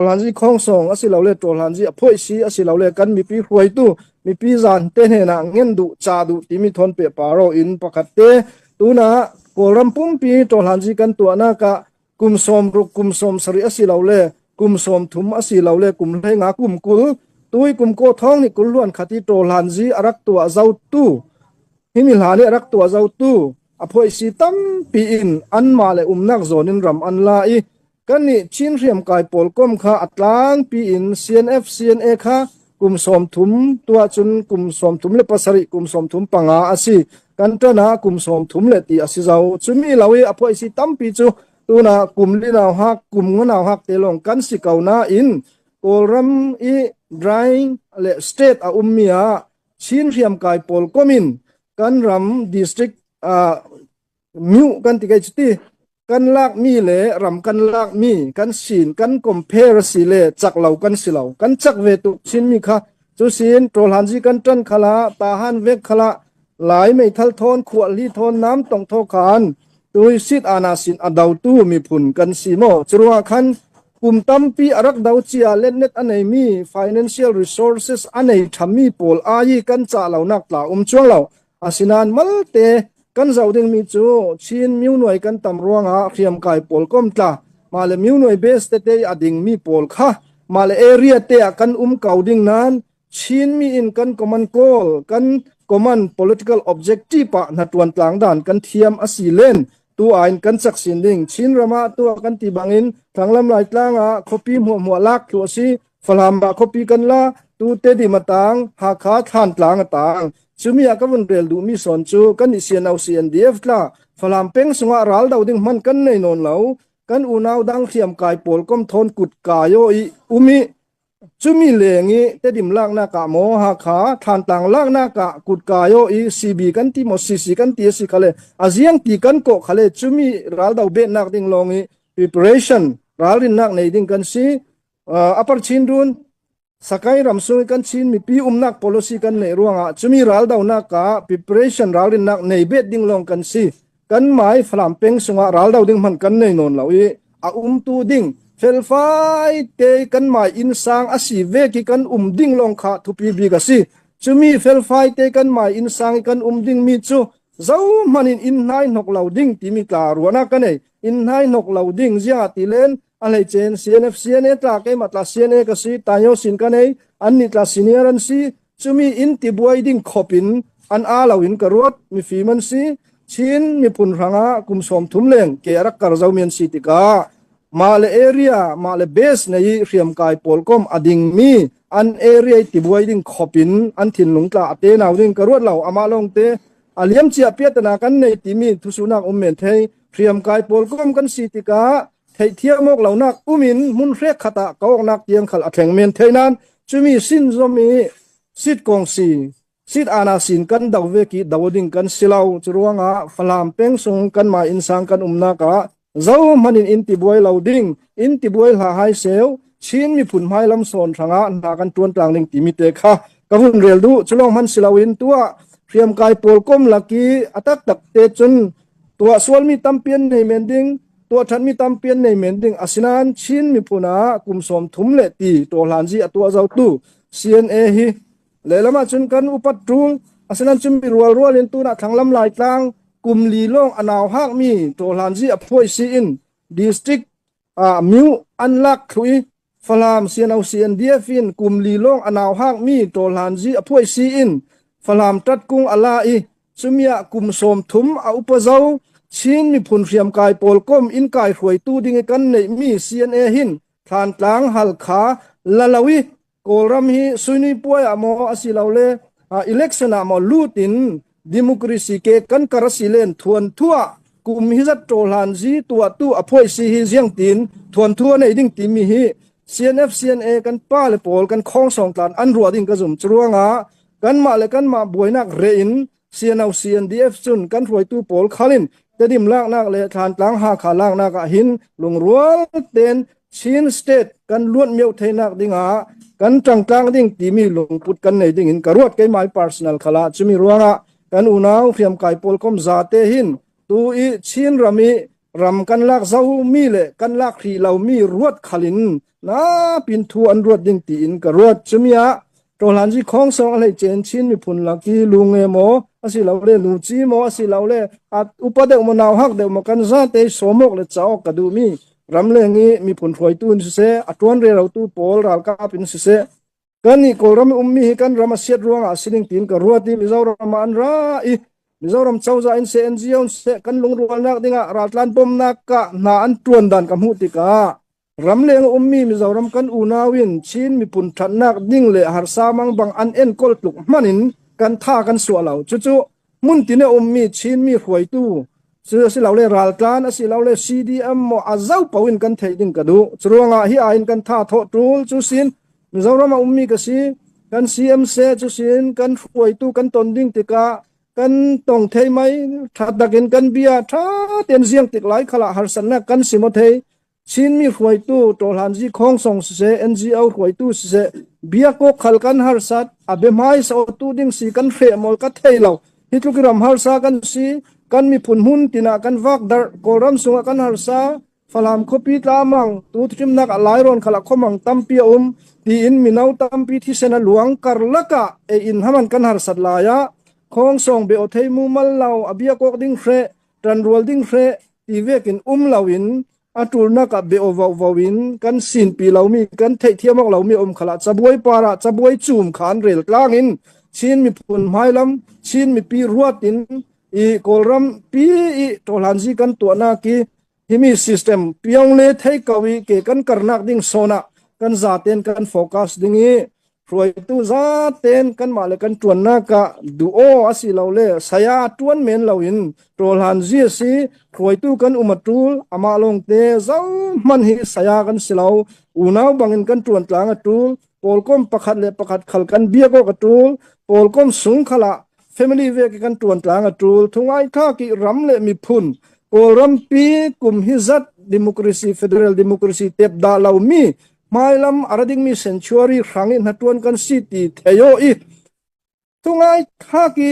Hlanzi khongsong asilole ṭawlhlanzi a phoihsi asilole kan mipi hruaitu mipi zan te hnenah ngen duh ca duh timi thawn pe paro in pakhat te tunah Kawlram pumpi ṭawlhlanzi kan tuahnak ah kum 60 kum 70 asilole kum 30 asilole kum 15 kum 20 tui kum ko thong ni kul luan khati ṭawlhlanzi a rak tuah zotu himi hla nih a rak tuah zotu a phoihsi tampi in anmah le umnak zawn in ram an la i Kannih Chin hriamkai pawl kom kha a tlangpi in CNF CNA kha kum 30 tuah cun kum 37 kum 35 a si. Kan ṭan ah kum 30 le ti a si zau. Cumi lo i a phuaisi tampi cu tunah kum li nau hak kum nga nau hak te lawng kan si ko nain Kawlram i drying le state a ummi ah Chin hriamkai pawl kom in kan ram district myu kan ti kai cuti kan lakmi le ram kan lakmi kan sin kan compare si le chak lo kan si lo kan chak ve tuk chinmi kha cu sin ṭawlhanzi kan ṭan khala tahan vek khala lai meithal thawn khuahli thawn nam tong tho khan tui sit ana sin a dotu miphun kan si mo curuang khan kum tampi a rak do cia letnet a neimi financial resources a nei ṭhami pawl ai kan ca lo nak tla um chuang lo Asinain malte kan zoh dingmi cu Chin myonuai kan tam ruangah hriamkai pawl komtla mah le myonuai base tete a dingmi pawl kha mah le area te ah kan um ko ding nain Chinmi in kan common goal kan common political objective ah hna-ṭuan tlang dan kan thiam a si len tu ain kan cak sin ding Chin ram ah tuah kan ti bangin Thanglam Laitlang ah khuapi hmuahhmuah lak thlu a si Falam ah khuapi kan la tu Tedim a tang Hakha Thlantlang a tang cumi ah ka vun rel duhmi sawn cu kan i CNO CNDF tla Falam peng sungah ral do ding hman kan nei nawn lo kan unau dang hriam kai pawl kom thawn kut kayo i umi cumi leng i Tedim laknak ah maw Hakha Thlantlang laknak ah kut kayo i CB kan ti maw CC kan ti si khale aziang ti kan ko khale cumi ral do bet nak ding long i preparation ralrinnak nei ding kan si Upper Chin Run Sakai ram sung kan Chin mipi umnak policy kan neih ruangah cumi raldonak ah preparation ralrinnak nei bet ding lawng kan si. Kan mai Falam peng sungah raldo ding hman kan nei nawn lo i a umtu ding felfai te kan mai inn sang a si ve ki kan um ding lawng kha thupi bik a si. Cumi felfai te kan mai inn sang i kan um ding mi cu zo hman in inn hnai hnok lo ding timi tla ruana ka nei. Inn hnai hnok lo ding zia ti len a hleicen CNF CNA tla keimah tla CNA ka si tayo sin ka nei an nih tla senior an si cumi in ti buai ding khop in an a lo in ka ruat mifim an si Chin miphun hrangah kum 30 leng ke rak kar zo mi an si tikah mah le area mah le base nei hriamkai pawl kom a ding mi an area ti buai ding khop in an thinlung tla a te nau ding ka ruat lo ama long te a liam chia piatana kan nei timi thusunak um men thei hriamkai pawl kom kan si tikah Theihthiam awk lonak um in hmun hrek khat ah ka awknak tiang khal a thleng men thei nain cumi sin zom i sit kong si sit ana sin kan do ve ki do ding kan si lo cu ruangah Falam peng sung kanmah innsang kan umnak ah zo hman in in ti buai lo ding in ti buai hla hai seu Chin miphun hmailam sawn hrangah hna kan tuan tlang ding timi te kha ka vun rel du culong hman si loin tua hriamkai pawl kom laki atak tak te cun tuah sualmi tampi an nei men ding tuah ṭhanmi tampi an nei men ding asinain Chin miphun ah kum 30 le ti ṭawhlanzi a tuah zotu CNA hi lehlam ahcun kan upat ṭung asinain cun mi rualrual in tunah thlanglam Laitlang kum li lawng a nau hakmi ṭawhlanzi a phuai si in district ah myu an lak thlu i Falam CNO CNDF in kum li lawng a nau hakmi ṭawhlanzi a phuai si in Falam ṭatkung a la i cumi ah kum 30 a upa zo Chin miphun hriamkai pawl kom in kai hruaitu ding i kan neihmi CNA hin Thlantlang Halkha lalo i Kawlram hi suinui puai ah maw asilole election ah maw lut in democracy ke kan kar asi len thuan thua kum hi zat ṭawhlan zi tuah tu a phuai si hi ziang tin thuan thua nei ding timi hi CNF CNA kan pa le pawl kan khong song tlan an ruah ding ka zum curuangah kanmah le kanmah buainak re in CNO CNDF cun kan hruaitu pawl khalin Tedim laknak le Thlantlang Hakha laknak ah hin lungrual tein Chin state kan luat mio theinak dingah kan ṭangtlang ding timi lungput kan nei ding in ka ruat keimah personal khala chumi ruangah kan unau hriamkai pawl kom za te hin tu i Chin ram i Ram kan lak zomi le kan lak hrih lomi ruat khal in na pin thu an ruat ding tiin ka ruat. Cumi ah ṭawhlanzi khawngsawng a hleicen Chin miphun laki lunge maw asilole nuci maw asilole upa deuh maw nau hak deuh maw kan zate sawmawk le caawk ka duhmi ramleng i miphun hruaitu in siseh, a ṭuan rerotu pawl ralkap in siseh, kannih Kawlram i ummi hi kan ram a siat ruangah a sining tiin ka ruat i Mizoram ah an ra i Mizoram cozah in seh NGO in seh kan lungrualnak dingah raltlan bawmhnak ah hna an ṭuan dan ka hmuh tikah ramleng a ummi Mizoram kan unau in Chin miphun ṭhatnak ding le harsa mangbang an enkawl tluk hmanh in kan tha kan suah lo. Cucu hmuntin a ummi Chinmi hruaitu cu asilole raltlan asilole CDM maw a zo paoh in kan theih ding ka duh. Curuangah hi ah in kan tha thawh ṭul cu sin Mizoram a ummi ka si. Kan CM seh cu sin kan hruaitu kan ton ding tikah kan tong thei mai ṭha takin kan bia ṭha tein ziang tik lai khala harsatnak kan si maw thei. Chinmi hruaitu ṭawhlanzi khawngsong siseh NGO hruaitu siseh biakawk khal kan harsat a biahmai sa tu ding si kan hreh mawl ka thei lo. Hi tluk i ram harsa kan si kan miphun hmun tinah kan vak darh Kawlram sungah kan harsa Falam khuapi tlamang tu thimnak a lairawn khala khomang tampi a um tiin mino tampi thisen a luang karlak ah ei in haman kan harsat lai ah khawngsawng be o thei mu mal lo a biakawk ding hre ṭanrual ding hre ti vekin um lo in a ṭulnak ah be o vo vo in kan sin pi lomi kan theihthiam awk lomi um khala cabuai par ah cabuai cum kha an rel tlang in Chin miphun hmailam Chin mipi ruat in i Kawlram pi i ṭawhlanzi kan tuahnak i himi system piong le thei ko i ke kan karnak ding sawn ah kan zaten kan focus ding i hruaitu zaten kanmah le kan ṭuannak ah duh aw asi lo le saya ṭuan men lo in ṭawlhan zi a si hruaitu kan um a ṭul amah lawngte zohmanh hi saya kan si lo unau bangin kan ṭuan tlang a ṭul pawlkom pakhat le pakhat khal kan biak awk a ṭul pawlkom sung khal ah family ve kan ṭuan tlang a ṭul thungai thlak i ram le miphun Kawlrampi kum hi zat democracy federal democracy tep dah lomi hmailam a ra dingmi sanctuary hrang i hnatuan kan si ti theio i thungai thlak i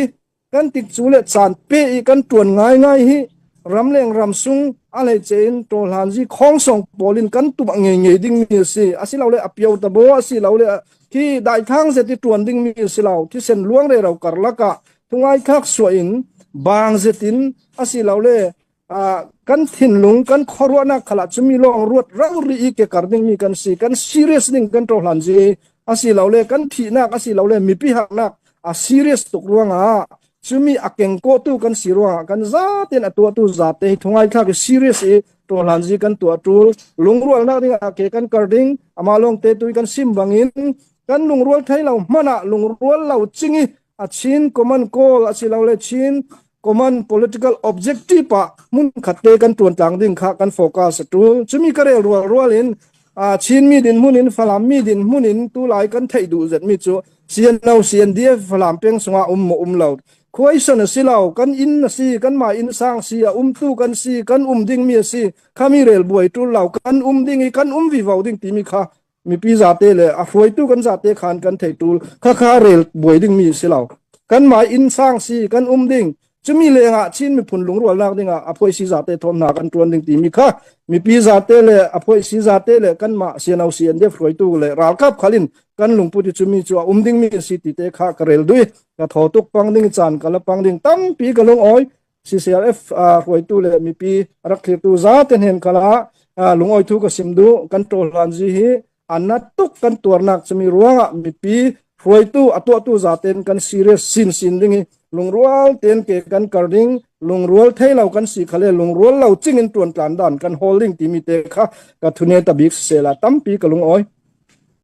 kan tik cu le caan pe i kan tuan ngaingai hi ramleng ramsung a hleice in ṭawhlanzi khongsong pawl in kan tum a ngei ngei dingmi a si asilole a pio tabo asilole khi daithlang zet i ṭuan dingmi a si lo thisen luang rero karlak ah thungai thlak suah in bang zet in asilole kan thinlung kan khuaruahnak khala chumi lawng ruat rang ri i ke kar dingmi kan si kan serious ding kan ṭawhlan zi asilole kan thihnak asilole mipi haknak a serious tuk ruangah chumi a kengkawhtu kan si ruangah kan zaten a tuahtu zate hi thungai thlak i serious i ṭawhlan zi kan tuah ṭul lungrualnak ding ah ke kan kar ding ama lawng te tu kan sim bangin kan lungrual thei lo hmana lungrual lo chingi a Chin common goal asilole Chin common political objective ah hmun khat te kan tuan tlang ding kha kan focus a tul chumi ka rel rual rual in Chin mi din hmun in Falam mi din hmun in tu lai kan theih duh zet mi cu CNO CNDF Falam peng sungah um mo um lo question a si lo kan inn a si kan mah inn sang si a um tu kan si kan um ding mi a si khami rel buai tul lo kan um ding i kan um vi vo ding timi kha mipi zate le a hruaitu kan zate khan kan thei tul kha kha rel buai ding mi si lo kan mah inn sang si kan um ding cumi lengah Chin miphun lungrualnak dingah a phoi si zate thawm hna kan tuan ding timi kha mipi zate le a phoi si zate le kan mah CNO CNDF hruaitu le ralkap khalin kan lungput i cumi cu a um ding mi si ti te kha ka rel dui ka tho tuk pang ding caan ka la pang ding tampi ka lung oi CCRF hruaitu le mipi rak thlirtu zate hnen kala lungawi thu ka sim du kan ṭawlhlan zi hi anna tuk kan tuarnak cumi ruangah mipi hruaitu a tuahtu zaten kan serious sin sin ding hi lungrual ten ke kan kar ding lungrual thei lo kan si khale lungrual lo ching in tuan tlan dan kan holding timi te kha ka thune ta bik sela tampi ka lung oi.